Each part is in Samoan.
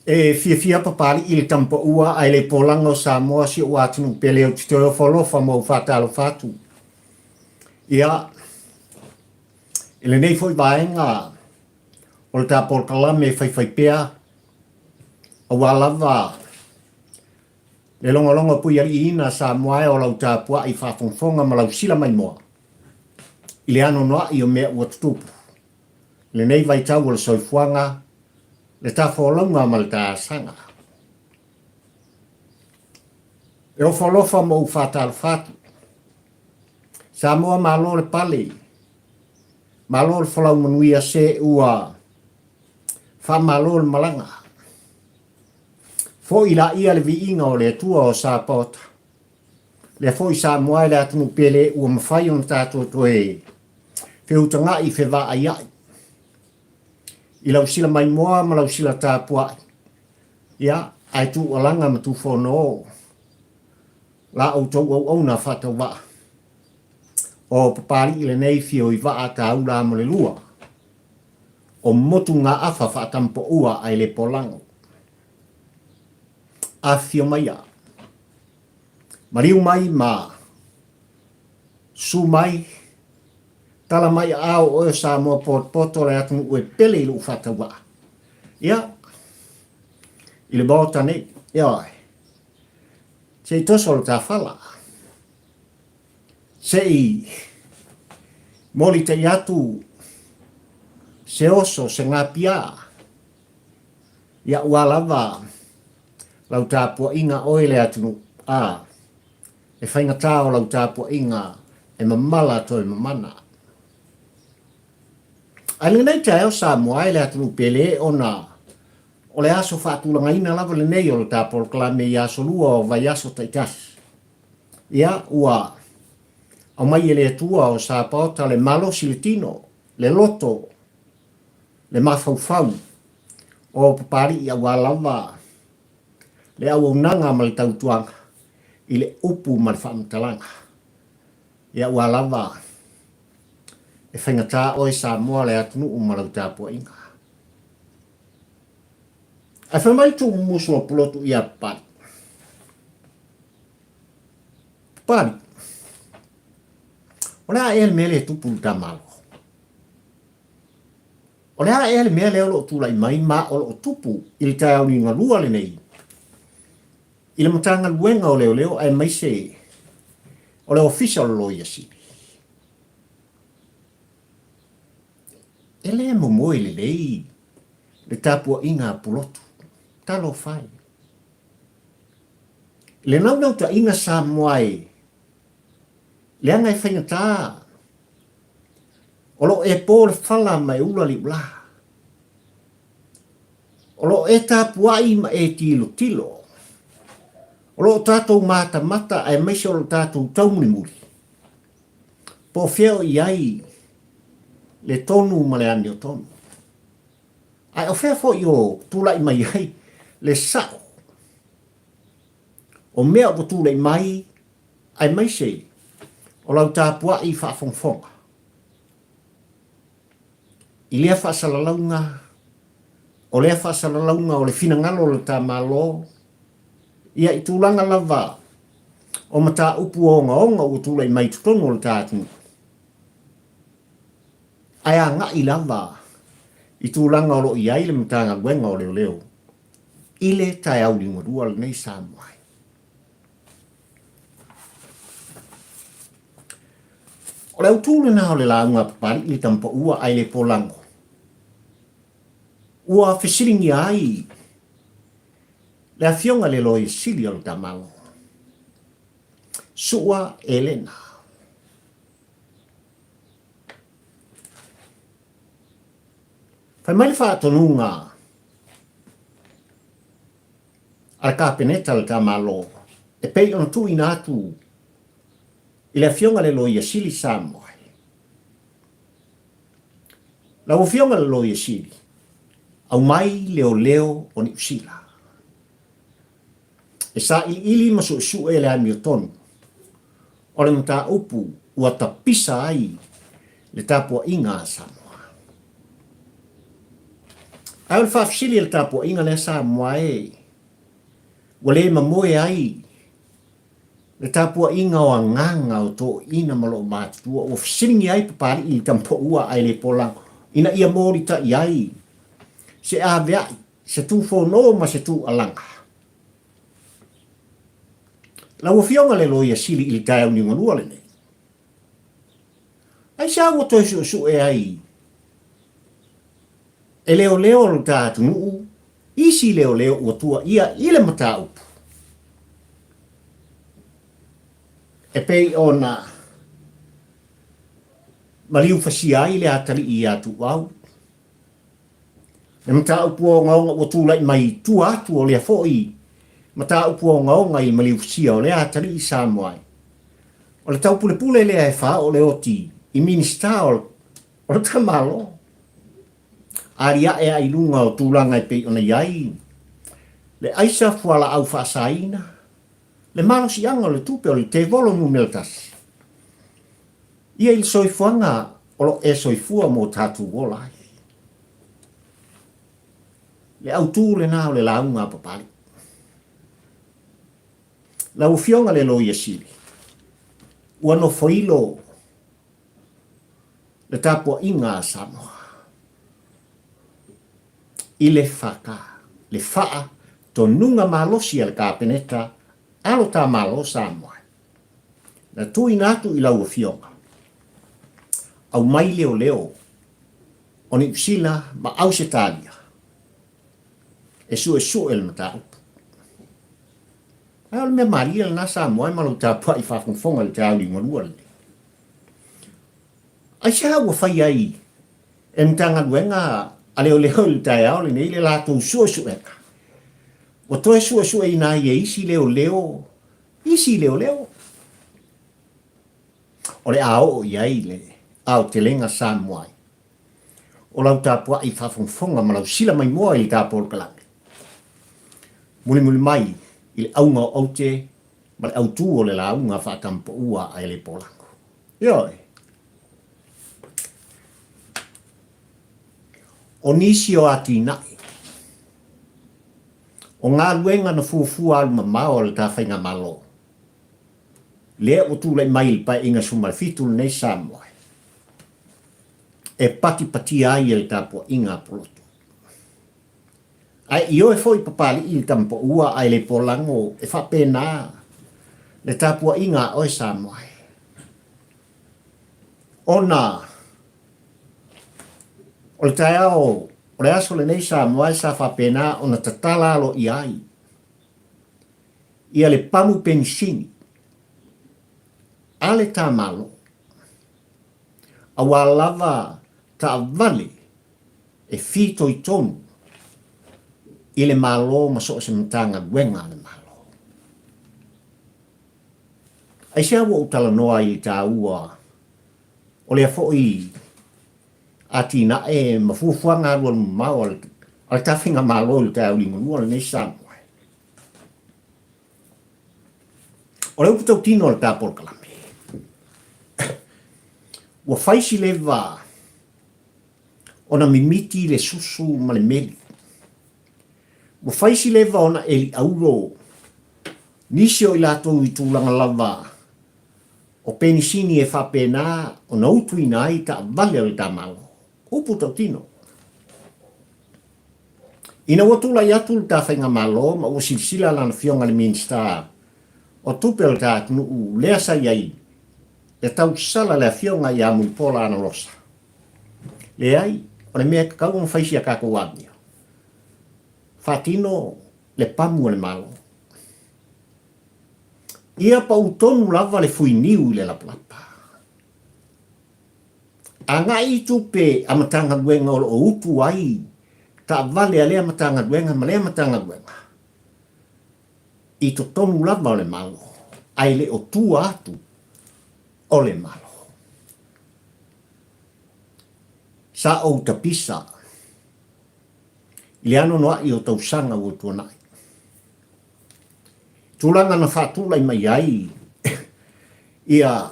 E fiafia Papali'i i le tamapaua ae le polaga o Samoa si ou atunuu pele ou te toe ofo alofa ma ou faatalofa atu. Ia, i lenei foi vaega o le ta polokalame faifaipea, aua lava le logologo puialiiina Samoa e o lau tapuai faafogafoga ma lau sila maimoa i le anoanoai o mea ua tutupu i lenei vaitau o le soifuaga, le tafolauga ma le taasaga. E ofo alofa ma ou faatalofa atu. Samoa malo le pale, malo le folau manuia se ua faamalo le malaga. Foi laia le viiga o le Atua o Sapaota. Lea foi Samoa e le atunuu pele ua mafai ona tatou toe feutaga'i fevaaia'i i lau sila maimoa ma lau sila tapua'i, ia, ae tuualaga ma tufono la outou auauna faatauvaa. O Papali'i lenei fioi vaa taula mo le lua o motugaafa faatampaua ae le polago. Afifio maia, maliu mai ma susu mai, tala mai aao o oe o Samoa potopoto le atunuu e pele i lou faatauvaa. Ia, i le Maota nei, ioe, se i toso le tafala, se i molitai atu se oso, se gapiā, ia ua lava lau tapuaiga oe le atunuu, a, e faigata o lau tapuaiga e mamala toe mamana. Ae lenei taeao Samoa e le atunuu pele ona o le aso faatulagaina lava lenei o le ta polokalame i aso lua o vaiaso taitasi. Ia, ua aumai e le Atua o Sapaota le malosi le tino, le loto, le mafaufau o Papali'i aua lava le auaunaga ma le tautuaga i le upu ma le faamatalaga. Ia aua lava e faigata oe Samoa le atunuu ma lau tapuaiga. Ae fai mai Tuumumusu o Pulotu ia Papali. Papali, o le a ea le mea lea e tupu i le ta Malo? O le a ea le mea lea o lo o tulai mai ma o lo o tupu i le taeao liugalua lenei i le Matagaluega o Leoleo aemaise o le Ofisa o le Loia Sili? E le momoe lelei le tapuaiga a Pulotu. Talofa e. I le naunautaiga Samoa e leaga e faigata o lo o e po le fala ma e ula le iulā. O lo o e tapuai ma e tilotilo. O lo o tatou matamata aemaise o lo tatou taumulimuli. Po o fea o i ai le tonu ma le amiotonu. Ae o fea foi o tulai mai ai le sao o mea ua tulai mai aemaise o lau tapuai faafogafoga i lea faasalalauga, o lea faasalalauga o le finagalo o le ta Malo, ia i tulaga lava o mataupu ogaoga ua tulai mai i totonu o le ta atunuu, ae agai lava i tulaga o lo o i ai le Matagaluega o Leoleo i le taeao liugalua lenei Samoa ai. O le autū lena o le lauga a Papali'i le Tamapaua ae le polago. Ua fesiligia ai le afioga i le Loia Sili o le ta Malo, Su'a Elena. Fai mai le faatonuga a le Kapeneta o le ta Malo e pei ona tuuina atu i le Afioga i le Loia Sili Samoa. Lau Afioga i le Loia Sili, aumai leoleo o Niu Sila e sailiili ma suesue le amiotonu o le mataupu ua tapisa ai le tapuaiga a Samoa. Ae o le faafesili a le tapuaiga lea Samoa e, ua le mamoe ai le tapuaiga o agaga o toeaiina ma loomatutua ua fesiligia ai Papalii i le Tamapoua ae le Polago ina ia molitai ai se aveai, se tufono ma se tuualaga. Lau Afioga le Loia Sili i le taeao niugalua lenei, aisea ua toe suesue ai e leoleo lo ta atunuu isi leoleo ua tuaia i le mataupu e pei ona maliufasia ai le atalii ia Tuuau, le mataupu ogaoga ua tulai mai i tua atu o lea foi mataupu ogaoga i le maliufasia o lea atalii Samoa. O le taupulepule lea e faaoo le oti i Minisita o le ta Malo. Aliae ai i luga o tulaga e pei ona i ai le aisa fualaau faasaina, le malosiaga o le tupe o le tevolo numera tasi, ia i le soifuaga o lo o e soifua mo tatou ola ai. Le autu lena o le lauga a Papalii. Lau Afioga le Loia Sili, ua nofoilo le tapuaiga a Samoa i le FK, le faa tonuga malosi a le Kapeneta a lo ta Malo Samoa. Na tuuina atu i lau Afioga, aumai leoleo o Niu Sila ma Ausetalia e suesue le mataupu. Ae o le mea malie lena Samoa e ma lou tapuai faafogafoga i le taeao liugalua lenei. Aisea ua fai ai e Matagaluega a Leoleo i le taeao lenei le latou suesuega? Ua toe suesueina ai e isi leoleo isi leoleo. O le a oo i ai le aotelega Samoa o lau tapuai faafogafoga ma lau sila maimoa i le ta polokalame. Mulimuli mai i le auga o aute ma le autu o le lauga faatamapaua a le Polago. Ioe. O nisi o atinae, o galuega na fuafua alumamao a le ta faigamalo, lea ua tulai mai i le Paeaiga 17 lenei Samoa, e patipatia ai e le tapuaiga a Poloto. Ae ioe foi Papalii i le tamapaua ae le polago e faapena le tapuaiga a oe Samoa e. Ona o le taeao o le aso lenei Samoa e sa faapena ona tatala aloaia ai ia le pamu penisini a le ta Malo aua lava taavale e fitoitonu i le Malo ma so o se Matagaluega a le Malo. Aisea ua ou talanoa ai i le taua o lea foi atinae ma fuafuaga alualumamao a le Tafaigamalo i le taeao liugalua lenei Samoa? O le upu tautino a le ta polokalame, ua fai si leva ona mimiti le susu ma le meli. Ua fai si leva ona eli auro nisi o i latou i tulaga lava o penisini e faapena ona utuina ai taavale o le ta Malo. Upu tautino. Ina ua tulai atu le ta faigamalo ma ua silasila lana Afioga i le Minisita o Tupe o le ta atunuu lea sa i ai le tausala le Afioga ia Mulipola Anarosa, Leai, o le mea e tatau ona fai si a tatou amio, faatino le pamu a le Malo. Ia pau tonu lava le fuiniu i le lapalapa. Agai i tupe a Matagaluega o lo o utu ai taavale a lea Matagaluega ma lea Matagaluega i totonu lava o le Malo, ae le o tua atu o le Malo. Sa ou tapisa i le anoanoai o tausaga ua tuanai. Tulaga na faatulai mai ai ia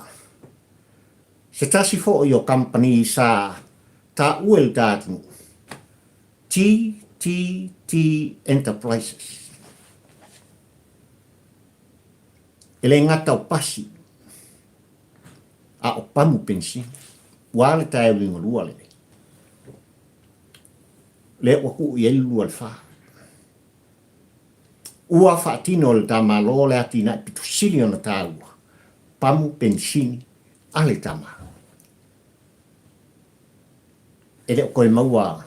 se tasi foi o kamupani sa taua i le ta atunuu, TWL. TT Enterprises. E le gata o pasi, a o pamu penisini. Ua a le taeao liugalua lenei? Lea ua tuu i ai le 24. Ua faatino e le ta Malo le atinae pito sili ona taua, pamu penisini a le ta Malo. E le o toe maua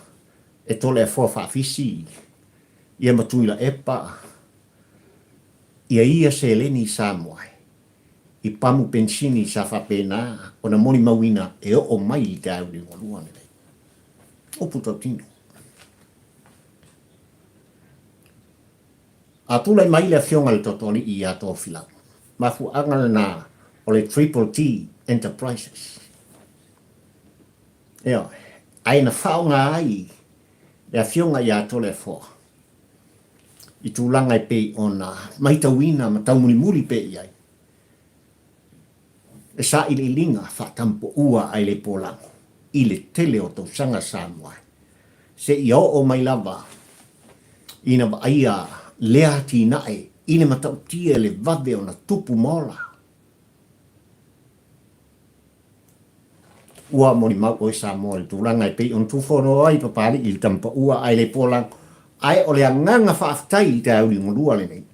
e Toleafoa Faafisi ia ma Tuilaepa ia ia seleni i Samoa i pamu penisini sa faapena ona molimauina e oo mai i le taeao liugalua lenei. Upu tautino. A tulai mai le Afioga i le Totoalii ia Tofilau, mafuaaga lena o le Triple T Enterprises. Ioe, ae na faaaoga ai le Afioga ia Toleafoa i tulaga e pei ona matauina ma taumulimuli pea i ai le sailiiliga faatampoua ae le polago i le tele o tausaga Samoa seia oo mai lava ina vaaia lea atinae i le matautia le vave ona tupu ma ola. Ua molimau oe Samoa i le tulaga e pei ona tufono ai Papalii i le tamapaua ae le polago, ae o le agaga faafetai i le taeao liugalua lenei.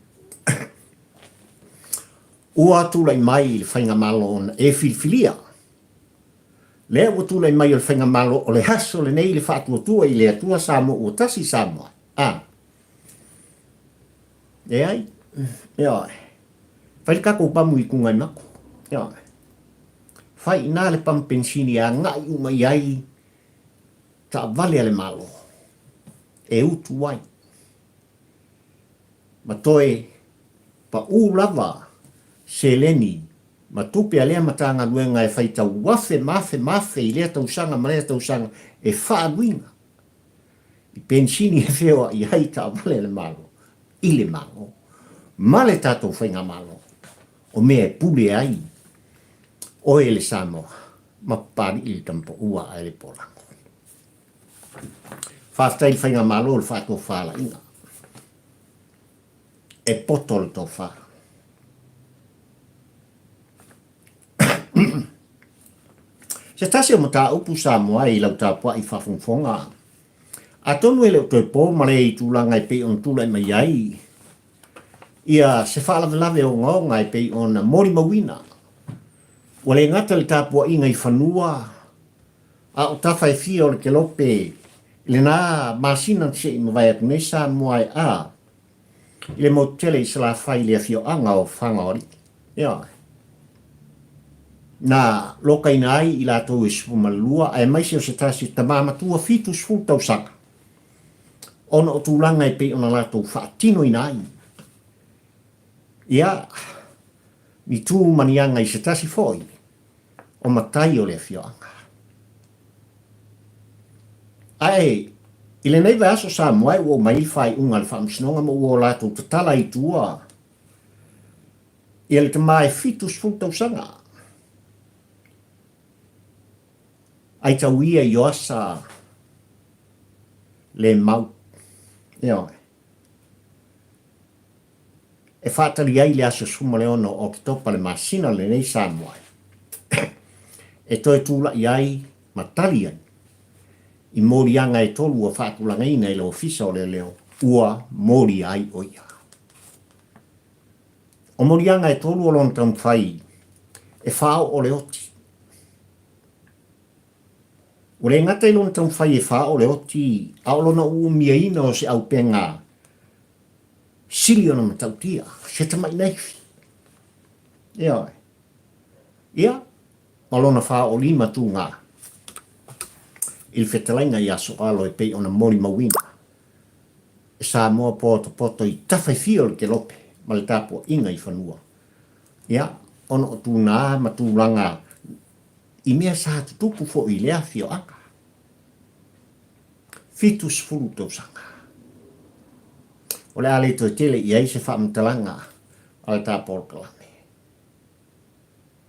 Ua tulai mai le Faigamalo na e filifilia. Lea ua tulai mai o le Faigamalo o le aso lenei le faatuatua i le Atua Samoa ua tasi Samoa. A. Leai. Ioe. Fai le tatou pamu i Tugaimako. Ioe. Fai i ina le pamu penisini e agai uma i ai taavale a le Malo e utu ai ma toe pau lava seleni ma tupe a lea Matagaluega e faitau afe ma afe ma afe i lea tausaga ma lea tausaga e faaaluina i penisini e feoai ai taavale a le Malo i le Malo ma le tatou Faigamalo o mea e pule ai oe le Samoa ma Papalii le Tamapaua ae le Polago. Faafetai i le Faigamalo i le faatofalaiga. E poto le tofa. Se tasi o mataupu Samoa i lau tapuai faafogafoga, atonu e le o toe po ma le i tulaga e pei ona tulai mai ai ia se faalavelave ogaoga e pei ona molimauina. Ua le gata i le tapuaiga i fanua, a o tafa e fia o le kelope i lena masina na se i mavae atu nei Samoa e a i le motu tele i Salafai i le afioaga o Fagaoalii. Ioe. Na lokaina ai i latou e 12 aemaise o se tasi tama matua 70 tausaga ona o tulaga e pei ona latou faatinoina ai ia ni tu ma ni aga i se tasi foi o matai o le afioaga. Ae i lenei vaiaso Samoa e ua oo mai le faaiuga a le Faamasinoga ma ua o latou tatala i tua ia le tama e 70 tausaga. Ai tau ia i Oasa le mau. Ioe. E faatali ai le aso 16 o Oketopa le masina lenei Samoa e toe tulai ai ma tali ai i moliaga e tolu ua faatulagaina e le Ofisa o Leoleo ua molia ai o ia. O moliaga e tolu o lona taumafai e faaoo le oti. Ua le gata i lona taumafai e faaoo le oti, a o lona uumiaina o se auupega sili ona matautia, se tamai naifi. Ioe. Ia, ma lona faaoolima tūgā i le fetalaiga i Aso Alo e pei ona molimauina e Samoa potopoto i tafa e fia o le kelope ma le tapuaiga i fanua. Ia, ona o tūnā ma tulaga i mea sa tutupu foi i lea afioaga. 70 tausaga. O le a le toe tele i ai se faamatalaga a le ta polokalame.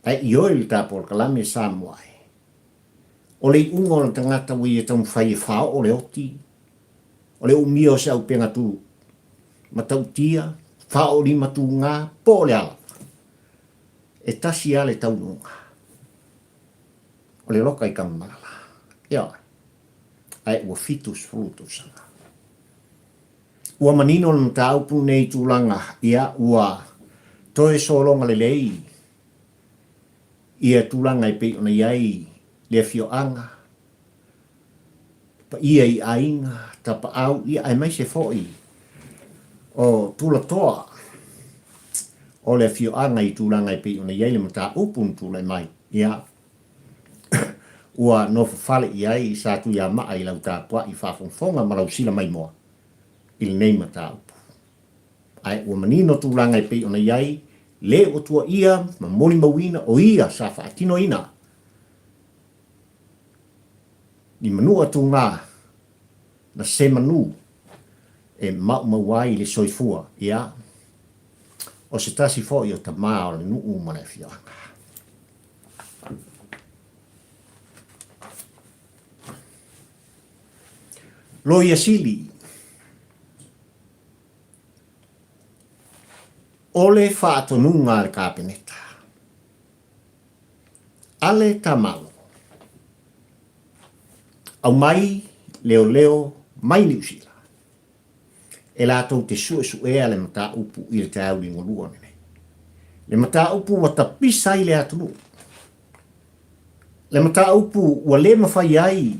Ae ioe le ta polokalame Samoa e. O le iuga o le tagata ua ia taumafai e faaoo le oti, O le umia o se aupega tu matautia, faaolima tuga, po o le a lava. E tasi lava le taunuuga, o le loka i Tanumalala. Ioe. Ae ua 70 tausaga. Ua manino le mataupu nei tulaga, ia, ua toe sologa lelei ia tulaga e pei ona i ai le afioaga, paia i aiga, tapaau, ia aemaise foi o tulatoa o le afioaga i tulaga e pei ona i ai le mataupu na tulai mai, ia, ua nofo fale i ai Sa Tuiamaa i lau tapuai faafogafoga ma lau sila maimoa i lenei mataupu. Ae ua manino tulaga e pei ona i ai, le ua tuaia ma molimauina o ia sa faatinoina ni manua tuga na se manu e maumau ai le soifua, ia, o se tasi foi o tama o le nuu ma le afioaga. Loia Sili, O le faatonuga a le Kapeneta, Ale Tamalo, Aumai leoleo mai Niu Sila e latou te suesuea le mataupu i le taeao liugalua lenei. Le mataupu ua tapisa ai le atunuu. Le mataupu ua le mafai ai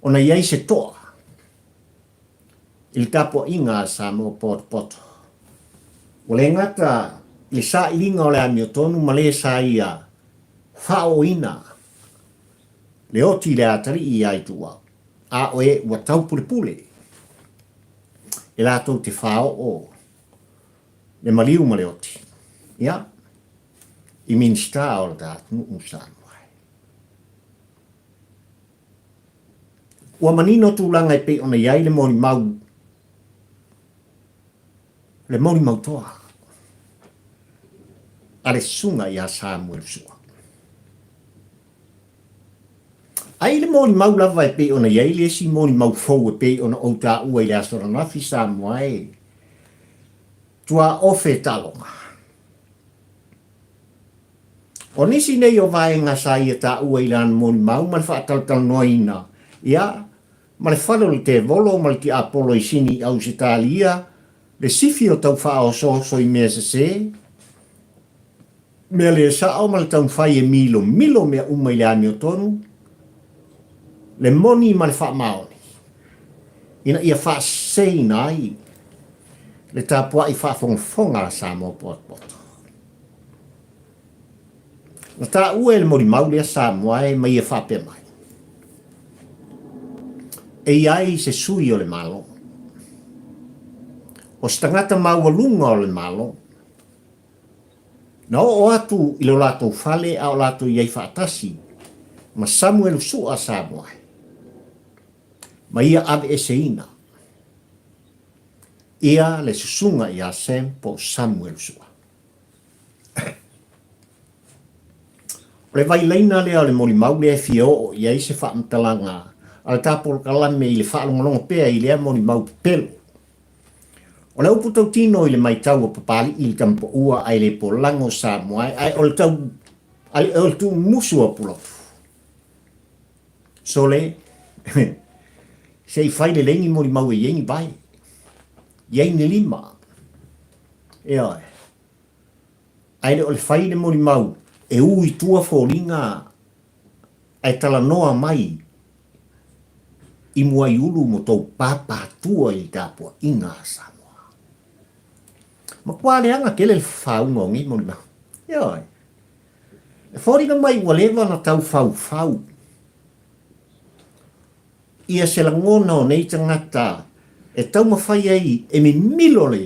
ona i ai se toa i le tapuaiga a Samoa potopoto. Ua le gata i le sailiga o le amiotonu ma le sa ia faaooina le oti i le atalii ia Ituau, a o e ua taupulepule e latou te faaoo le maliu ma le oti, ia, i Minisita o le ta atunuu Samoa. Ua manino tulaga e pei ona i ai le molimau, le molimau toa a le susuga ia Samuel Sua. Ai le molimau lava e pei ona i ai le isi molimau fou e pei ona ou taua i le aso ananafi Samoa e, tuaofe taaloga. O nisi nei o vaega sa ia taua i lana molimau ma le faatalatalanoaina, ia, ma le fale o le tevolo ma le tiapolo i Sini i Ausetalia, le sifi o tau faaosooso i mea sese, mea le sao ma le taumafai e milomilo mea uma i le amiotonu, le moni ma le faamaoni, ina ia faaseseina ai le tapuai faafogafoga a Samoa potopoto. Na taua e le molimau lea Samoa e ma ia faapea mai, E i ai se sui o le Malo, o se tagata maualuga o le Malo, na oo atu i lo latou fale a o latou i ai faatasi ma Samuelu Sua Samoa ma ia aveeseina ia le susuga ia Sam po o Samuelu Sua. O le vailaina lea o le molimau lea e fia oo i ai se faamatalaga a le ta polokalame i le faalogologo pea i lea molimau pepelo. O le upu tautino i le maitau a Papali'i i le tamapaua ae le polago Samoa ae o le tau ae o le tuumusu a Pulotu. Sole, se i fai lelei ni molimau e i ai ni vae, i ai ni lima. Ioe. Ae le o le fai le molimau e u i tua foliga ae talanoa mai i Muaiulu mo tou pāpātua i le tapuaiga a Samoa. Matua leaga tele le fafaauga o nei molimau. Ioe. E foliga mai ua leva ona tau faufau ia se lagona o nei tagata e taumafai ai e mimilo le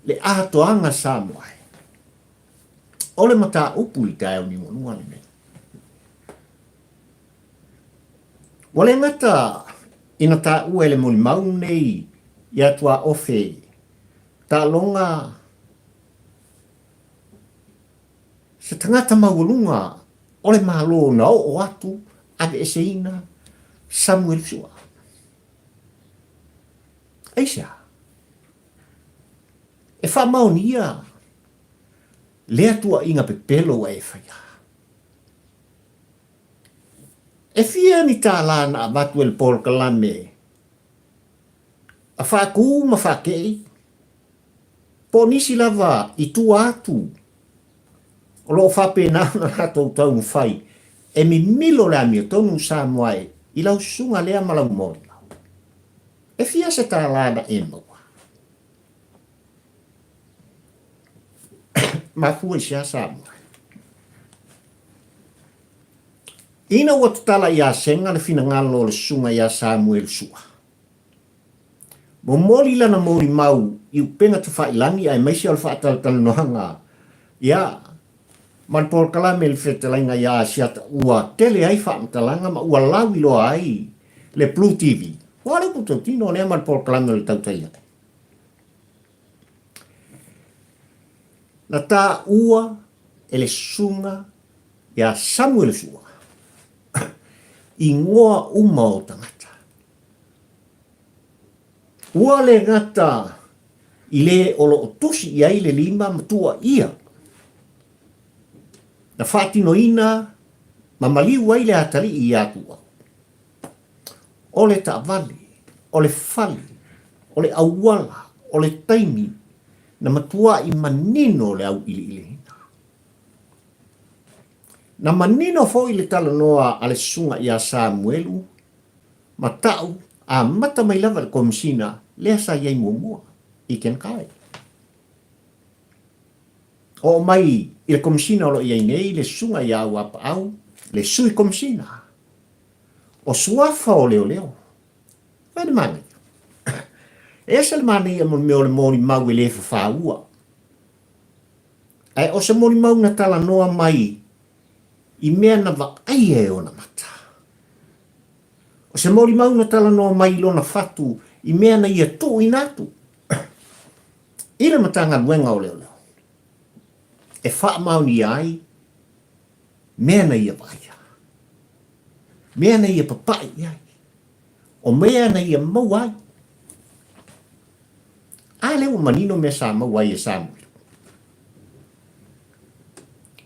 le atoaga Samoa ai. O le mataupu i le taeao niuanua lenei. Ua le gata ina taua e le molimau nei ia tuaofe taaloga se tagata maualuga o le Malo na oo atu aveeseina Samuel Sua. Aisea? E faamaonia lea tuuaiga pepelo ua e faia. E fia ni tālā na avatu e le polokalame a faakū ma faakei, po o nisi lava i tua atu o lo o faapena ona latou taumafai e mimilo le amiotonu Samoa e i lau susuga lea ma lau molimau. E fia se tālā na e maua? Mafua i se a Samoa? Ina ua tatala iā Sega le finagalo o le susuga iā Samuelu Sua, momoli lana molimau i upega tafailangi aemaise o le faatalatalanoaga ia ma le polokalame i le fetalaiga iā Asiata ua tele ai faamatalaga ma ua lauiloa ai le Blue TV. Ua le upu tautino lea ma le polokalame o le tautai ae. Na taua e le susuga ia Samuele Sua ingoa uma o tagata. Ua le gata i le o lo o tusi i ai le lima ma tuuaia, na faatinoina ma maliu ai le atalii ia Tuuau. O le taavale, o le fale, o le auala, o le taimi, na matuai manino le auiliiliina. Na manino foi le talanoa a le susuga ia Samuelu ma ta'u amata mai lava i le Komisina lea sa i ai muamua i Kenkai. Oo mai i le Komisina o lo o i ai nei le susuga ia Auapaau, le Sui Komisina. O suafa o leoleo. Fai le manaia. E ese le manaia mo le mea o le molimau e le fafaua. Ae o se molimau na talanoa mai i mea na vaaia e ona mata. O se molimau na talanoa mai i lona fatu i mea na ia tuuina atu i le Matagaluega o Leoleo e faamaonia ai mea na ia vaaia, mea na ia papaʻi i ai, o mea na ia maua ai. A lea ua manino mea sa maua ai e Samuelu.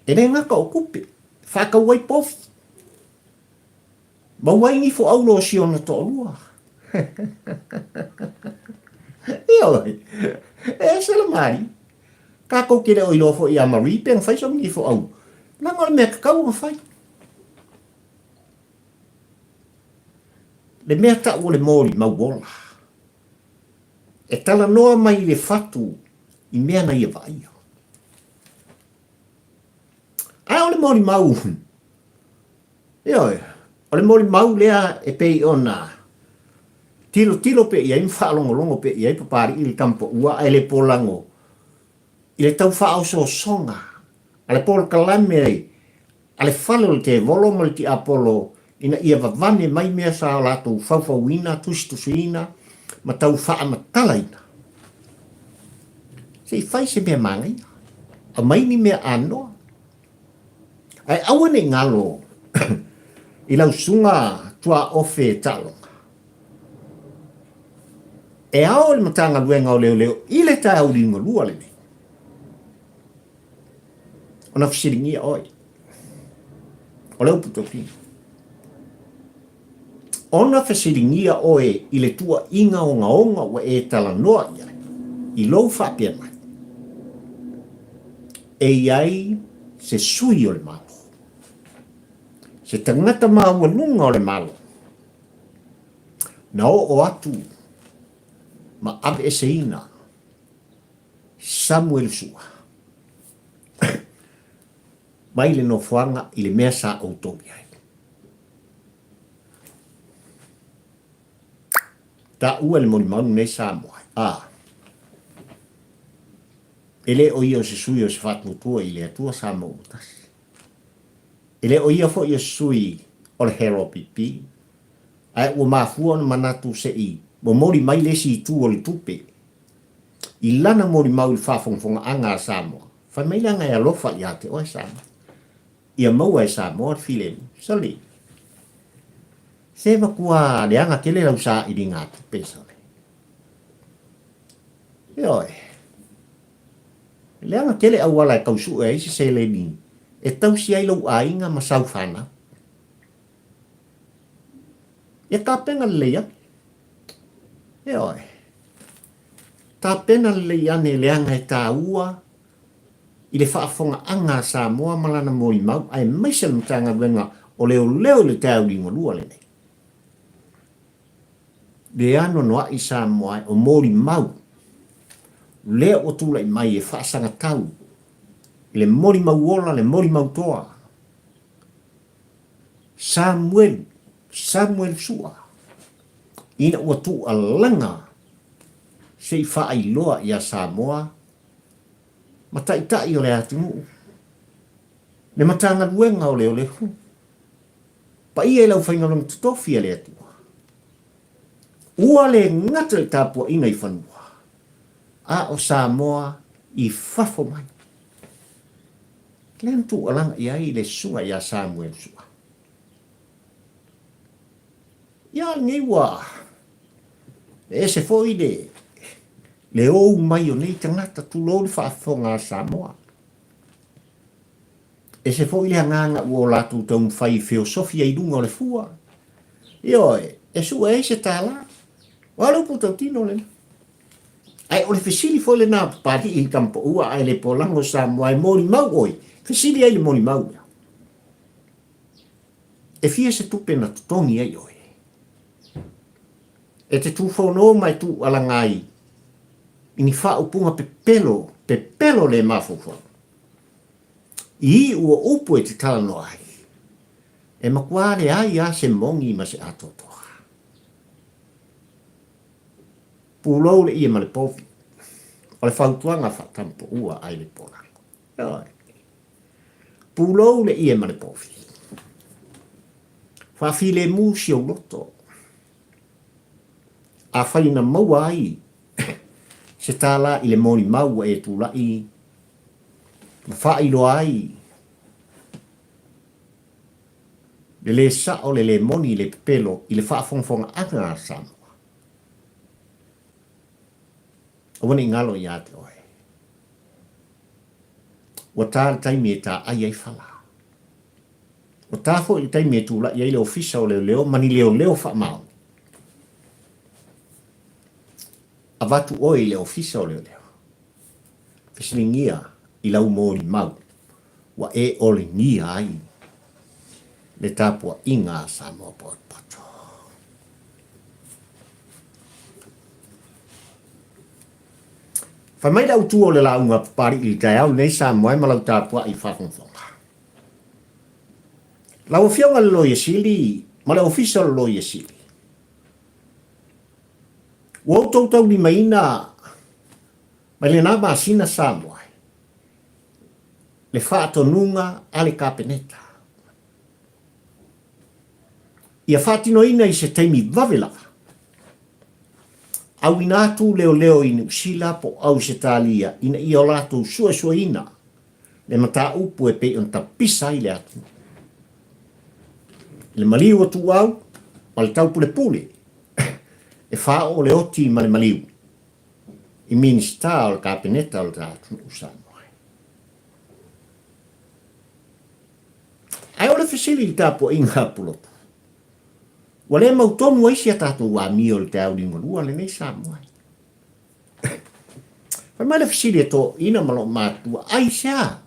E le gata o tupe, faatau ai povi, maua ai nifo auro o si ona toalua. Ioe, e ese le malie. Tatou te le o iloa foi ia Marie pe na fai sona nifo auro. Leaga o le mea tatau ona fai. Le mea tau o le molimau ola. E talanoa mai i le fatu i mea na ia vaaia. Ae o le molimau, ioe, o le molimau lea e pei ona tilotilo pea i ai ma faalogologo pea i ai Papalii i le tamapaua ae le polago i le tau faaosoosoga a le polokalame a le fale o le tevolo ma le tiapolo ina ia vavane mai mea sa latou faufauina, tusitusiina ma tau faamatalaina. Se i fai se mea manaia, aumai ni mea anoa. Ae aua ne i galo i lau susuga tuaofe taaloga. E ao i le Matagaluega o Leoleo i le taeao liugalua lenei ona fesiligia oe. O le upu tautino. Ona fesiligia oe i le tuuaiga ogaoga ua e talanoa i ai, i lou faapea mai, E i ai se sui o le Malo, se tagata maualuga o le Malo, na oo atu ma aveeseina Samuelu Sua mai le nofoaga i le mea sa outou i ai. Taua le molimau lenei Samoa, a e le o ia o se sui o se faatuatua i le Atua Samoa ua tasi. E le o ia foi o se sui o le HRPP, ae ua mafua ona manatu se i momoli mai le isi itu o le tupe i lana molimau i le faafogafogaaga a Samoa, fai mai leaga e alofa ia te oe Samoa. Ia maua e Samoa le filemu. Sole! Se matua leaga tele lau sailiga tupe, sole. Ioe. Leaga tele auala e tau sue ai se seleni e tausi ai lou aiga ma sau fanau. Ia tapena lelei ane. Ioe. Tapena lelei ane leaga e taua i le faafogaaga a Samoa ma lana molimau aemaise le Matagaluega o Leoleo i le taeao liugalua lenei. Le anoanoai Samoa e o molimau lea ua tulai mai e faasagatau i le molimau ola, le molimau toa. Samuelu, Samuelu Sua, ina ua tuualaga se i faailoa ia Samoa ma taitai o le atunuu, le Matagaluega o Leoleo. Paia i le aufaigaluega totofi a le Atua. Ua le gata i le tapuaiga i fanua, a o Samoa i fafo mai. Lea na tuualaga i ai le susuga ia Samuel Sua. Ia lenei ua ese foi le le ou mai o nei tagata, tulou le faafofoga a Samoa. Ese foi le agaga ua o latou taumafai e feosofi ai i luga o le fua. Ioe, e sue ai se tālā. O a le upu tautino lena? Ae o le fesili foi lena a Papalii i le tama paua ae le polago o Samoa e molimau oe, fesili ai le molimau lea. E fia se tupe na totogi ai oe? E te tufono ma e tuualaga ai i ni faaupuga pepelo, pepelo le mafaufau. I iu o upu e te talanoa ai, e matua leai lava se moni ma se atoatoa. Pulou le ie ma le povi. O le fautuaga faatampoua ai le polago. Ioe. Pulou le ie ma le povi. Faafilemu si ou loto. Afai na maua ai se tālā i le molimau ua e tulai ma faailoa ai le lē sa'o, le lē moni, le pepelo i le faafogafogaaga a Samoa. Aua ne i galo ia te oe. Ua tā le taimi e tā'ai ai fala. Ua tā foi le taimi e tula'i ai le Ofisa o Leoleo ma ni leoleo faamaoni. Avatu oe i le Ofisa o Leoleo. Fesiligia i lau molimau ua e olegia ai le tapuaiga a Samoa Potopoto. Fai mai le autu o le lauga a Papali'i i le taeao lenei Samoa e ma lau tapuai faafogafoga. Lau Afioga i le Loia Sili ma le Ofisa o le Loia Sili, ua outou taulimaina mai lena masina Samoa le faatonuga a le Kapeneta ia faatinoina i se taimi vave lava, auina atu leoleo i Niu Sila po o Ausetalia ina ia o latou suesueina le mataupu e pei ona tapisa ai le atunuu. I le maliu o Tuuau ma le taupulepule e faaoo le oti ma le maliu i Minisita o le Kapeneta o le ta atunuu Samoa. Ae o le fesili i le tapuaiga a Pulotu, ua le mautonu ai si a tatou amio i le taeao liugalua lenei Samoa? Fai mai le fesili e toeaina ma loo matua, Aisea?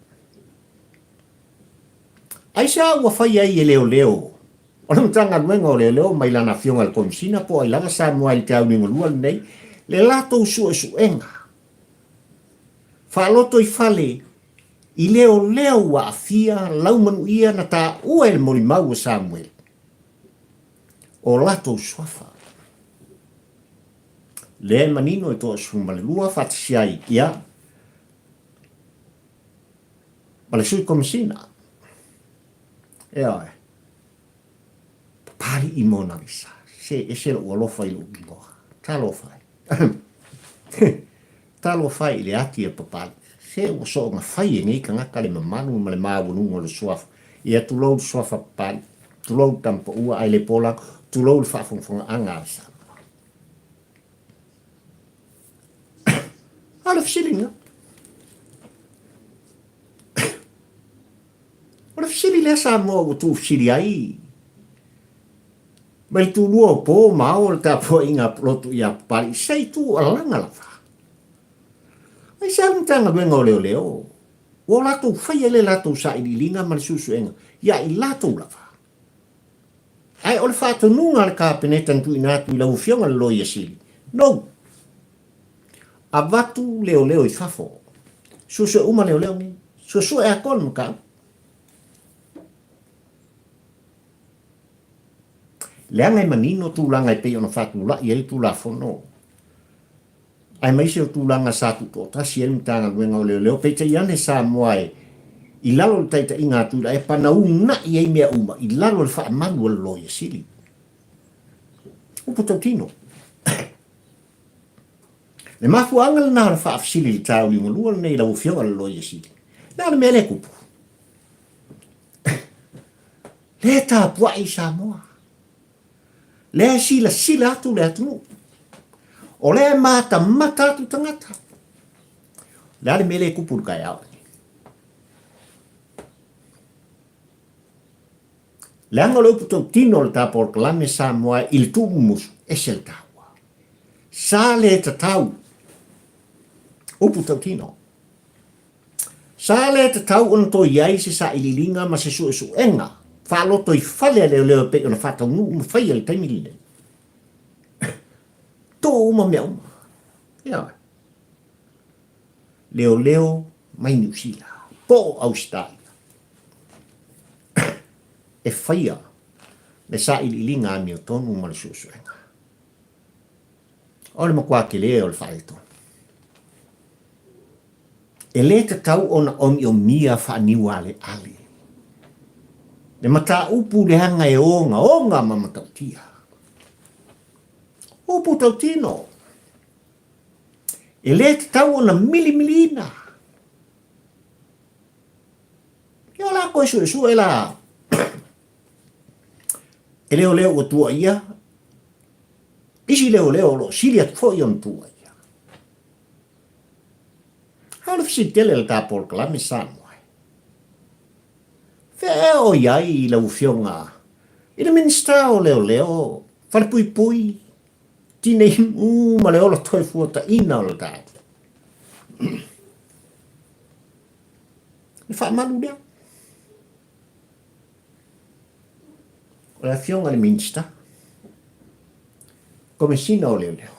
Aisea ua fai ai e leoleo o le Matagaluega o Leoleo mai lana afioga i le Komesina po o ai lava Samoa i le taeao liugalua lenei le latou suesuega faalotoifale i leoleo ua aafia laumanuia na taua e le molimau o Samuele o latou suafa? Lea e manino e 12 faatasi ai ia ma le Sui Komesina. Ioe. Papali'i Mona Lisa. Se ese lou alofa i lou igoa. Talofa e. Talofa e i le ati a Papali'i. Se ua soona fai e nei tagata le mamalu ma le maualuga o le suafa. Ia tulou le suafa Papali'i, tulou le tamapaua ae le pola, tulou le faafogafogaaga a le Samoa. A o le fesili lena. O le fesili lea Samoa ua tuufesili ai mai le tulua o po ma ao o le tapuaiga a Pulotu ia Papalii se i tuualaga lava. Aisea le Matagaluega o Leoleo ua o latou faia le latou sailiiliga ma le suesuega ia i latou lava. Ae o le faatonuga a le Kapeneta na tuuina atu i lau Afioga i le Loia Sili, no! Avatu leoleo i fafo. Suesue uma leoleo nei. Suesue atoa le mataupu. Leaga e manino tulaga e pei ona faatulai ai le Tulafono, aemaise o tulaga sa tuutoatasi ai le Matagaluega o Leoleo, peitai ane Samoa e i lalo o le taitaiga a Tuilaepa na uunai ai mea uma i lalo o le faamalu a le Loia Sili. Upu tautino. Le mafuaaga lena o le faafesili i le tauliumalua lenei i lau Afioga i le Loia Sili, le a le mea lea e tupu? Lea e tapuai i Samoa. Lea e silasila atu le atunuu. O lea e matamata atu tagata. O le a le mea lea e tupu i le taeao lenei? Leaga o le upu tautino o le ta polokalame Samoa i le tuumumusu, ese le taua. Sa le tatau. Upu tautino. Sa le tatau ona toe i ai se sailiiliga ma se suesuega faalotoifale a leoleo e pei ona faataunuu ma faia i le taimi lenei. Tuu uma mea uma. Ioe. Leoleo mai Niu Sila po o Ausetalia e faia le sailiiliga amiotonu ma le suesuega. O le matua tele o le faaletonu. E le tatau ona omiomia faaniualeale le mataupu leaga e ogaoga ma matautia. Upu tautino, e le tatau ona milimiliina. Ia o la koe suesue la e leoleo ua tuuaia, isi leoleo o lo o sili atu foi ona tuuaia. A o le fesili tele le ta polokalame Samoa. Fea ea o i ai i lau Afioga i le Minisita o Leoleo, Falepuipui, Tinei Mu ma le ola toefuataiina o le ta atunuu? Le faamalu lea. O le Afioga i le Minisita, Komesina o Leoleo,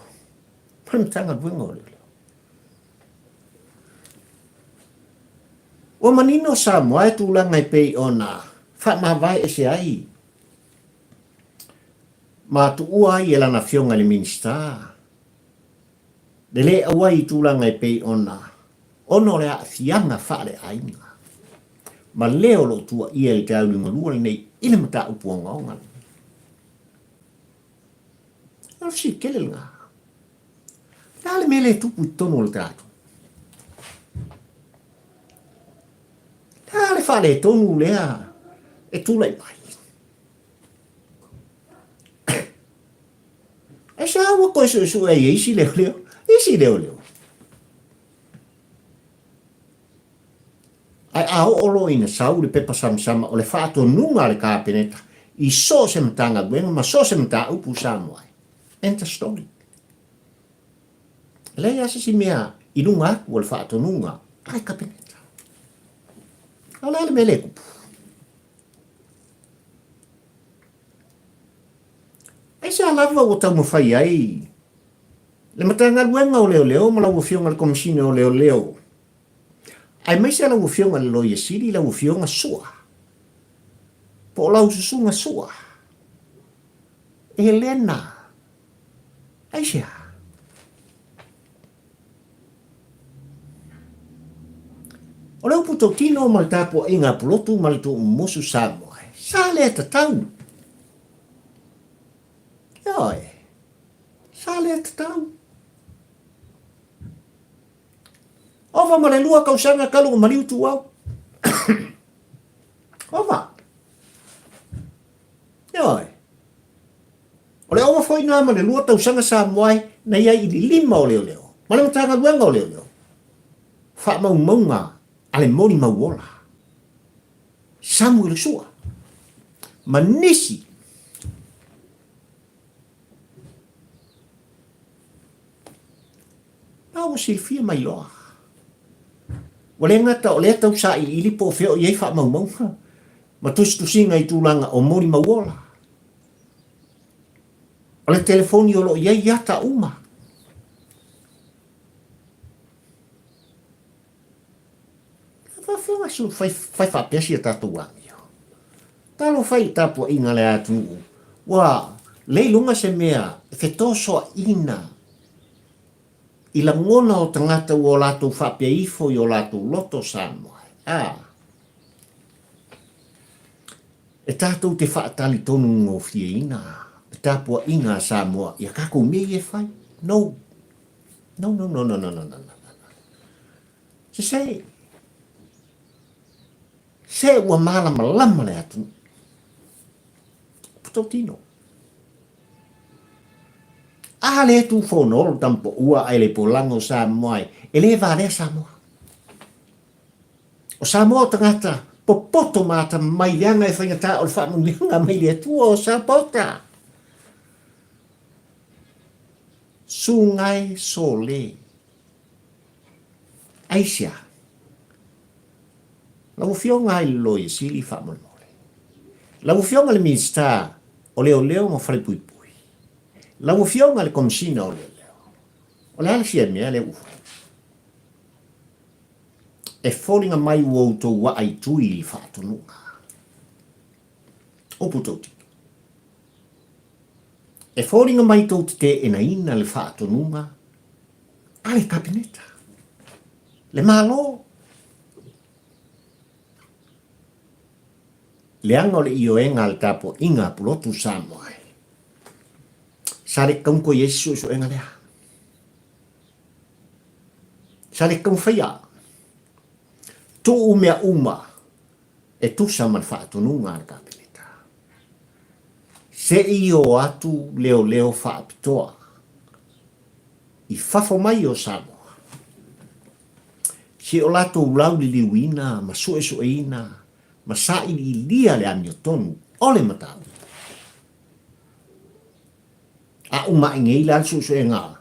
ma le Matagaluega o Leoleo. Ua manino Samoa e tulaga e pei ona faamavae ese ai ma tuua ai e lana Afioga i le Minisita le le auai i tulaga e pei ona ona o le aafiaga faaleaiga ma le o lo o tuuaia i le taeauliumalua lenei i le mataupu ogaoga lenei. O le fesili tele lena. Le a le mea lea e tupu i totonu o le tatou? Le a le faaletonu lea e tulai mai? Aisea ua toe suesue ai e isi leoleo, isi leoleo. Ae a oo loa ina sau le pepa samasama o le faatonuga a le Kapeneta i so o se Matagaluega ma so o se mataupu i Samoa ai, end of story. E leai lava se isi mea i luga atu o le faatonuga a le Kapeneta. A o le a le mea lea e tupu? Aisea lava ua taumafai ai le Matagaluega o Leoleo ma lau Afioga i le Komesina o Leoleo, aemaise lau Afioga i le Loia Sili, lau Afioga Sua, po o lau Susuga Sua, Elena, aisea? O le upu tautino ma le tapuaiga a Pulotu ma le Tuumumusu Samoa, sa lea tatau. Ioe, sa lea tatau. Ova ma le 2 tausaga talu ona maliu Tuau. Ova. Ioe. O le ova foi na ma le 2 tausaga Samoa ai na i ai i le lima o leoleo ma le Matagaluega o Leoleo. Faamaumauga a le molimauola, Samuel Sua, ma nisi. Na ua silafia mai loa. Ua le gata o lea tau sailiili po o fea o i ai faamaumauga ma tusitusiga i tulaga o molimauola. O le telefoni o lo o i ai ata uma. E faafeoga su fai, fai faapea si a tatou amio. Talofa i le tapuaiga a le atunuu, ua le iloga se mea e fetosoaina i lagona o tagata ua o latou faapea ifo i o latou loto Samoa. A. E tatou te faatalitonu gofieina le tapuaiga a Samoa i a tatou mea ia e fai. No. No, no, no, no, no, no, no, no. Sese. Se ua malamalama le atunuu. Putautino. A le tu fonolo tampo ua ai le polaga o Samoa e le valea Samoa. O Samoa o tagata popoto ma atamamai leaga e faigata o le faamanuiaga mai le Atua o Sapota. Sungai Sole. Aisea? Lau Afioga i le Loia Sili faamolemole. Lau Afioga i le Minisita o Leoleo ma Falepuipui. Lau Afioga i le Komesina o Leoleo. O le a le fia mea lea ua fai? E foliga mai ua outou aa i tui i le faatonuga. Upu tautino. E foliga mai tou te teenaina le faatonuga a le Kapeneta, le Malo. Leaga o le ioega a le tapuaiga a Pulotu Samoa e sa le kaunto i ai se suesuega lea. Sa le taufaia tuu mea uma e tusa ma le faatonuga a le Kapeneta. Se i o atu leoleo faapitoa i fafo mai o Samoa, se o latou lauliliuina ma suesueina ma sailiilia le amiotonu o le mataupu. A uma ae nei la le suesuega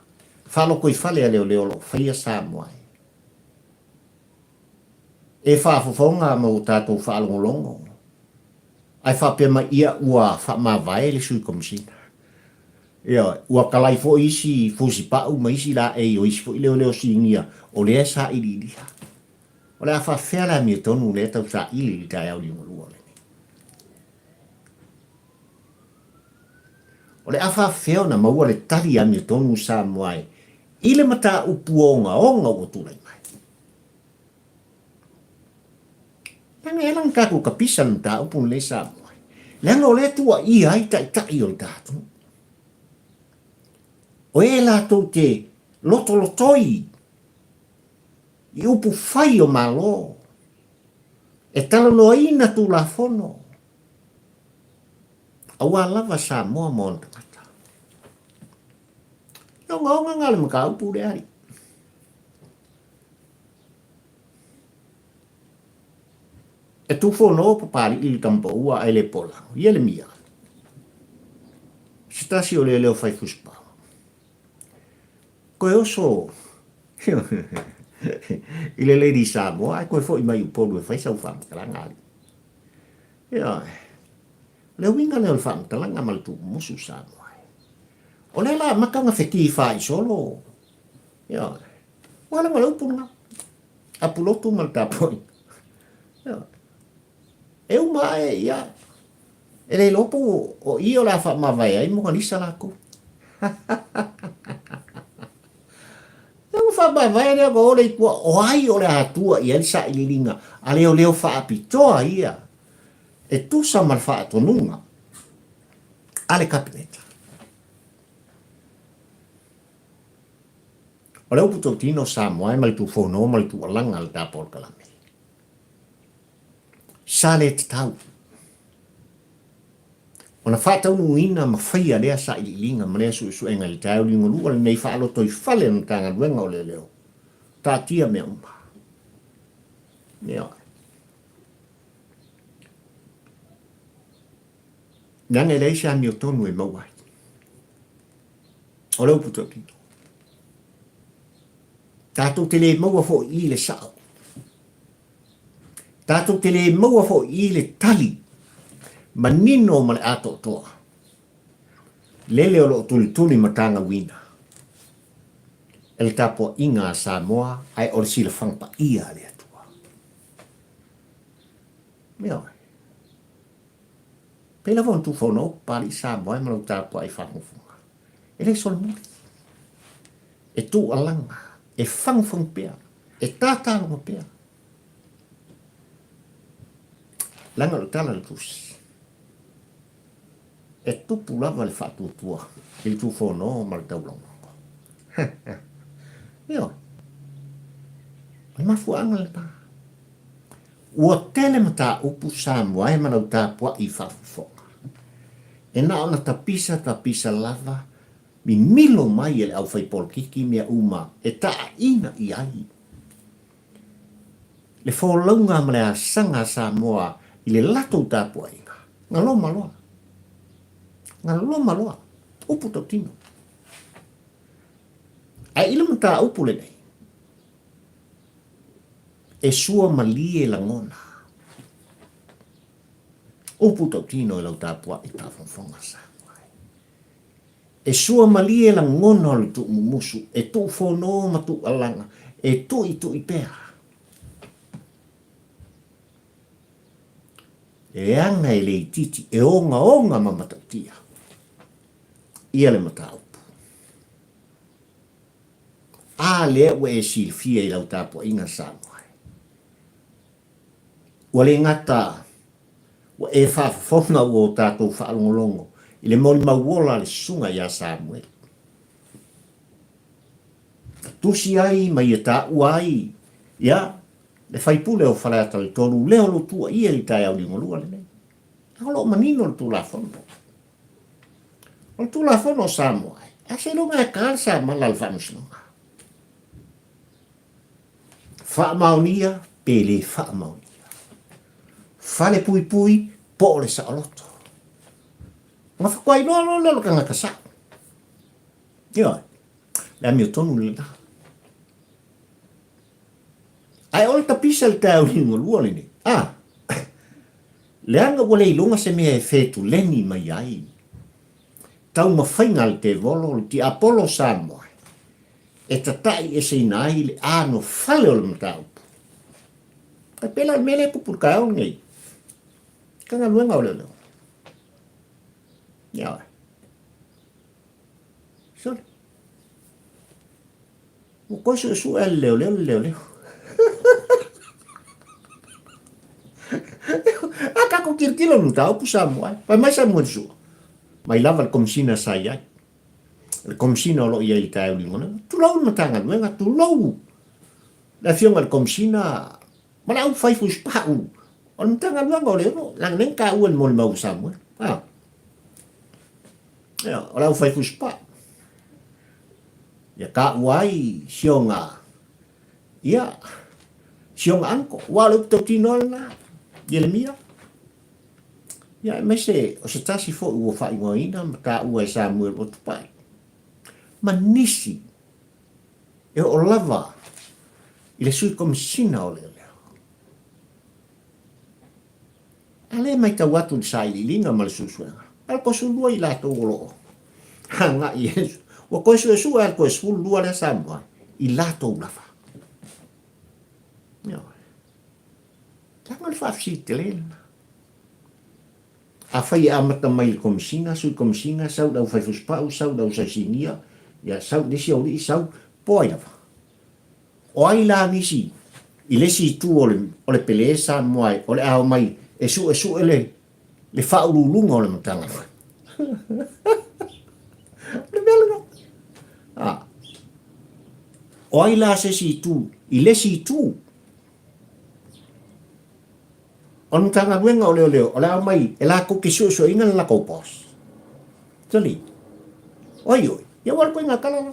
faalotoifale a leoleo o lo o faia Samoa e. E faafofoga ma ua tatou faalogologo ae faapea mai ia ua faamavae le Sui Komesina. Ioe, ua talai foi isi fusipau ma isi laei o isi foi leoleo sinia o lea e sailiilia. O le a faafefea le amiotonu lea e tau saili i le taeao liugalua lenei? O le a faafefea ona maua le tali amiotonu Samoa e i le mataupu ogaoga ua tulai mai? Leaga e ala ona tatou tapisa le mataupu lenei Samoa, leaga o lea e tuuaia ai taitai o le tatou. O e latou te lotolotoi i upu fai o Malo, e talanoaina Tulafono, Aua lava Samoa ma ona tagata. E ogaoga na le mataupu lea alii. E tufono Papalii i le tamapaua ae le polago. Ielemia, se tasi o leoleo fai fusipao. Koe oso i le Lady Samoa ae koe foi mai Upolu e fai sau faamatalaga alii. Ioe. O le uiga lea o le faamatalaga ma le tuumusu Samoa e. O lea la amata ona fetifa i solo. Ioe. Ua laga le upu lena. A Pulotu ma le tapuaiga. Ioe. E uma ae ia. E le iloa po o i o le a faamavae ai Monalisa latou. Ia ua faamavae lea ua ole i tua, o ai o le a tua i ai le sailiiliga a leoleo faapitoa ia e tusa ma le faatonuga a le Kapeneta. O le upu tautino Samoa e ma le tufono ma le tuualaga a le ta polokalame. Sa le tatau ona faataunuuina ma faia lea sailiiliga ma lea suesuega i le taeao liugalua lenei faalotoifale o le Matagaluega o Leoleo. Taatia mea uma. Ioe. Leaga e leai se amiotonu e maua ai. O le upu tautino. Tatou te le maua foi i le sao. Tatou te le maua foi i le tali manino ma le atoatoa. Lele o lo o tulituli matagauina e le tapuaiga a Samoa ae o le silafaga paia a le Atua. Ioe. Pei lava ona tufaono Papalii Samoa e ma lau tapuai faafogafoga. E le solomuli. E tuualaga, e fagufagu pea, e tatalogo pea. Leaga o le tala a le Tusi, e tupu lava le faatuatua i le tufono ma le taulogologo. Ioe. O le mafuaaga lena. Ua tele mataupu Samoa e ma lau tapuai faafofoga. E na ona tapisa tapisa lava mimilo mai e le aufaipolokiki mea uma e taaiina i ai le folauga ma le asaga a Samoa i le latou tapuaiga. Galoma loa. Galoma loa. Upu tautino. Ae i le mataupu lenei, e sua malie lagona. Upu tautino i lau tapuai faafogafoga Samoa e. E sua malie lagona o le tuumumusu, e tuufono ma tuualaga, e tuitui pea. Leaga e le itiiti, e ogaoga ma matautia ia le mataupu. A lea ua e silafia i lau tapuaiga Samoa e. Ua le gata ua e faafofoga ua o tatou faalogologo i le molimau ola a le susuga ia Samuel. Na tusi ai ma ia taua ai ia le faipule o Faleata le 3 lea o lo o tuuaia i le taeao liugalua lenei. A o lo o manino le Tulafono. O le Tulafono o Samoa, a seiloga e ka le samala a le Faamasinoga. Faamaonia pe le faamaonia. Falepuipui po o le saoloto. Ona faatoa iloa loa lea o le tagata sao. Ioe, le amiotonu lena. Ae o le tapisa le taeao liugalua lenei. A, leaga ua le iloga se mea e fetuleni mai ai. Taumafaiga a le tevolo, le tiapolo o Samoa, e tata'i eseina ai le anofale o le mataupu. E pei la o le mea lea e tupu i le taeao lenei, ka galuega o leoleo. Ioe. Sole. Ua toe suesue e le leoleo le leoleo. A tatou tilotilo i le mataupu Samoa e. Fai mai Samuel Sua, mai lava le Komisina sa i ai. Le Komisina o lo o i ai i le taeao liugalua. Tulou le Matagaluega, tulou le Afioga i le Komisina ma le aufai fusipau o le Matagaluega o Leoleo, leaga lea na taua i le molimau a Samuel. A. Ia, o le aufai fusipau. Ia taua ai si ona, ia, si ona uncle. Aua o le upu tautino lava lena, Ieremia. Ia, aemaise o se tasi foi ua faaigoaina ma taua e Samuel o Tupai, ma nisi e oo lava i le Sui Komesina o Leoleo. A lea e matau atu i le sailiiliga ma le suesuega, a o le toe 12 i latou o lo o agai e, ua toe suesue lava le toe 12 lea Samoa i latou lava. Ioe. Leaga o le faafesili tele lena. Afai e amata mai i le Komesina, Sui Komesina, sau i le aufaifusupau, sau i le ausaisinia, ia sau i le isi aualii, sau, po ai lava. O ai la nisi i le isi itu o le, o le pele Samoa e, o le a omai e suesue le, le faauluuluga o le Matagaluega. O le mea lena. A. O ai la se isi itu i le isi itu O le Matagaluega o Leoleo, o le a omai e latou te suesueina le latou boss. Tali. Oi oi, ia ua le koiga tala la.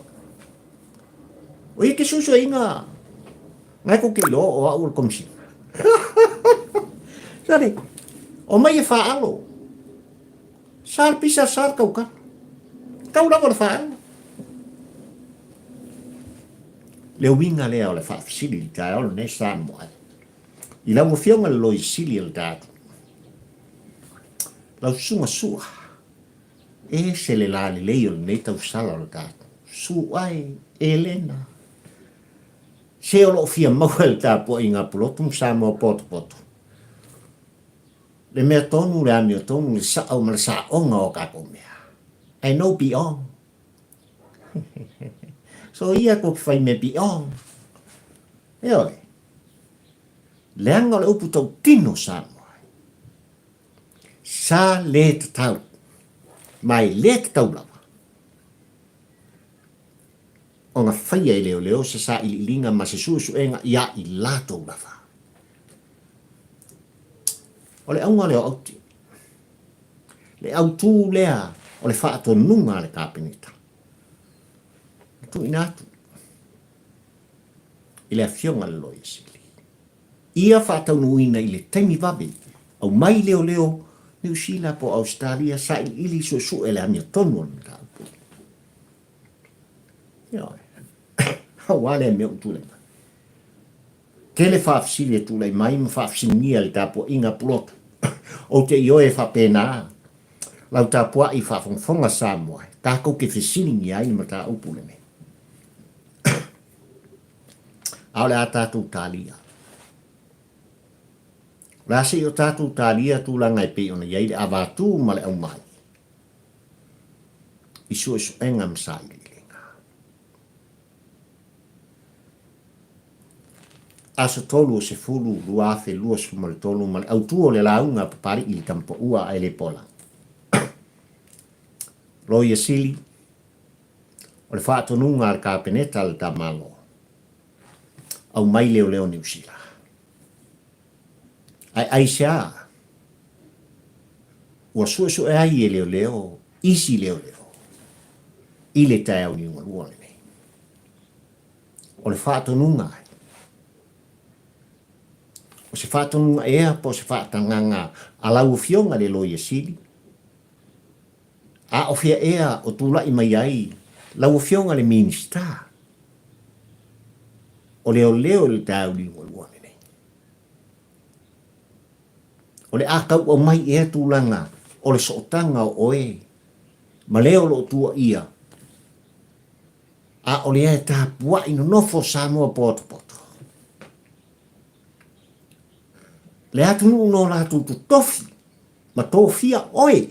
O ia te suesueina ngai kou te iloa o au o le komisina. Sale, omai e faalo. Sa le pisa, sa le taukala. Tau lava le faalo. Le uiga lea o le faafesili i le taeao lenei Samoa. I lau Afioga i le Loia Sili o le tatou. Lau Susuga Sua, ese le lalelei o lenei tausala o le tatou. Sua e, Elena. Se o lo o fia maua e le tapuaiga a Pulotu ma Samoa potopoto. Le mea tonu, le amiotonu, le sao ma le saoga o tatou mea. I know beyond. So ia kou te whai mea beyond. Ioe. Leaga o le upu tautino Samoa. Sa le tatau. Ma e le tatau lava. Ona faia e leoleo se sailiiliga ma se suesuega iā i latou lava. O le auga lea o Auti. Le autū lea o le faatonuga a le Kapeneta. Na tuuina atu i le Afioga i le Loia Sili. Ia faataunuuina i le taimi vave, aumai leoleo Niu Sila po o Ausetalia sailiili suesue le amiotonu o le mataupu. Ioe. Aua lea mea ua tulai mai. Tele faafesili e tulai mai ma faafesiligia e le tapuaiga a Pulotu. Ou te ioe e faapena lau tapuai faafogafoga Samoa tatou te fesiligia ai le mataupu lenei. A o le a tatou talia. O le a se i o tatou talia tulaga e pei ona i ai le avatu ma le aumai i suesuega ma sailiiliga. Aso 3 o Sefulu 2023 ma le autu o le lauga a Papali'i i le Tamapaua ae le pola. Loia Sili, o le faatonuga a le Kapeneta a le ta Malo, aumai leoleo Niu Sila. Ae aisea ua suesue ai e leoleo isi leoleo i le taeao niugalua lenei? O le faatonuga ai, o se faatonuga ea po o se faatagaga a lau Afioga i le Loia Sili, a o fea ea o tulai mai ai lau Afioga i le Minisita o Leoleo i le taeao liugalua lenei? O le a tau aumai ea tulaga o le sootaga o oe ma le o lo o tuuaia, a o lea e tapuai nonofo Samoa potopoto? Le atunuu no latou totofi ma tofia oe,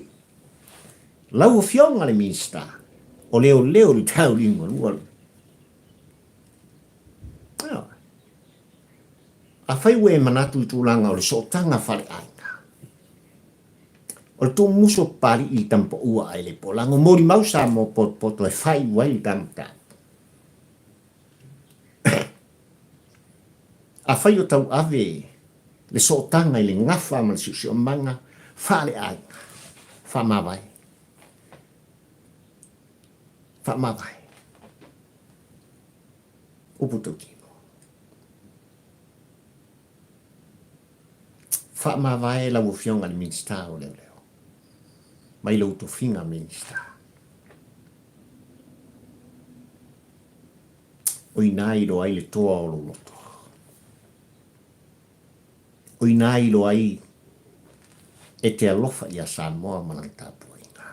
lau Afioga le Minisita o Leoleo i le tau liugalua. Afai ua e manatu i tulaga o le sootaga faleaiga, o le tuumusu o Papali'i i le tamapaua ae le polago, molimau Samoa potopoto e faaiu ai le ta mataupu. Afai o tauave le sootaga i le gafa ma le siosiomaga faaleaiga, faamavae. Faamavae. Upu tautino. Faamavae lau Afioga i le Minisita o Leoleo mai lou tofiga Minisita. O ina e iloa ai le toa o lou loto. O ina e iloa ai e te alofa ia Samoa ma lana tapuaiga.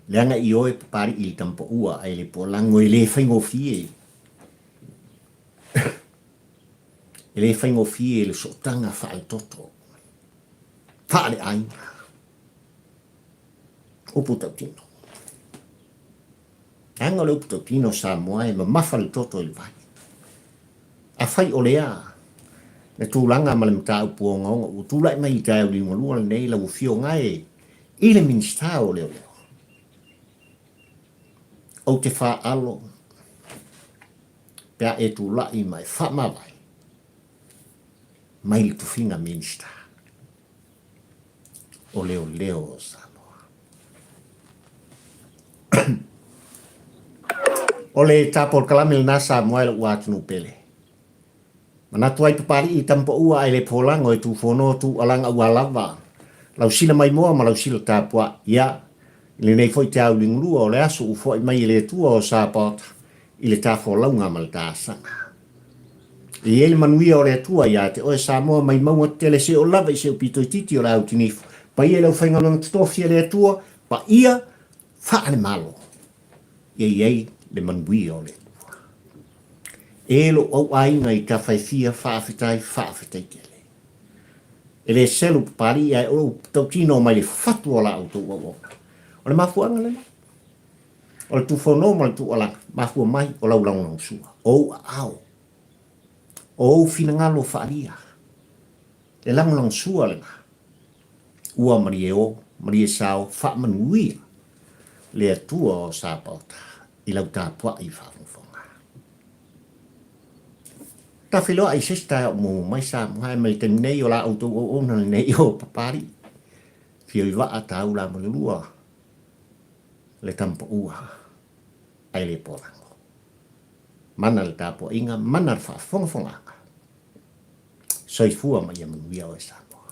Leaga i oe Papali'i i le tamapaua ae le polago e le faigofie. E le faigofie le sootaga faaletoto, faaleaiga. Upu tautino. Leaga o le upu tautino Samoa e mamafa le toto i le vai. Afai o lea le tulaga ma le mataupu ogaoga ua tulai mai i le taeao liugalua lenei lau Afioga e i le Minisita o Leoleo, ou te faaalo pe a e tulai ma e faamavae mai le tofiga Minisita o Leoleo o Samoa. O le ta polokalame lena Samoa e lou atunuu pele. Manatu ai Papalii i Tamapaua ae le polago e tufono tuualaga ua lava lau sila maimoa ma lau sila tapuai. Ia, i lenei foi te auligulua o le aso ua foai mai e le Atua o Sapaota i le ta folauga ma le ta asaga. E i ai le manuia o le Atua ia te oe Samoa mai mauga tetele se o lava i se upito itiiti o le au tinifu. Paia i le aufaigaluega totofi a le Atua, paia faale-Malo. Ia i ai le manuia o le Atua. E lou au aiga i tafa e fia, faafetai, faafetai tele. E le selu Papalii ae o lou tautino mai le fatu o la outou auauna. O le mafuaaga lena. O le tufono ma le tuualaga, mafua mai o lau lagolagosua, o ou aao, o ou finagalo faaalia. Le lagolagosua lena. Ua malie o, malie sao, faamanuia le Atua o Sapaota i lau tapuai faafogafoga. Ta feiloai i se isi taeao mumu mai Samoa ae mai le taimi nei o la outou auauna lenei o Papalii. Fio i vaa taula ma le lua le tamapaua ae le polago. Mana le tapuaiga, mana le faafogafogaaga. Soifua ma ia manuia oe Samoa.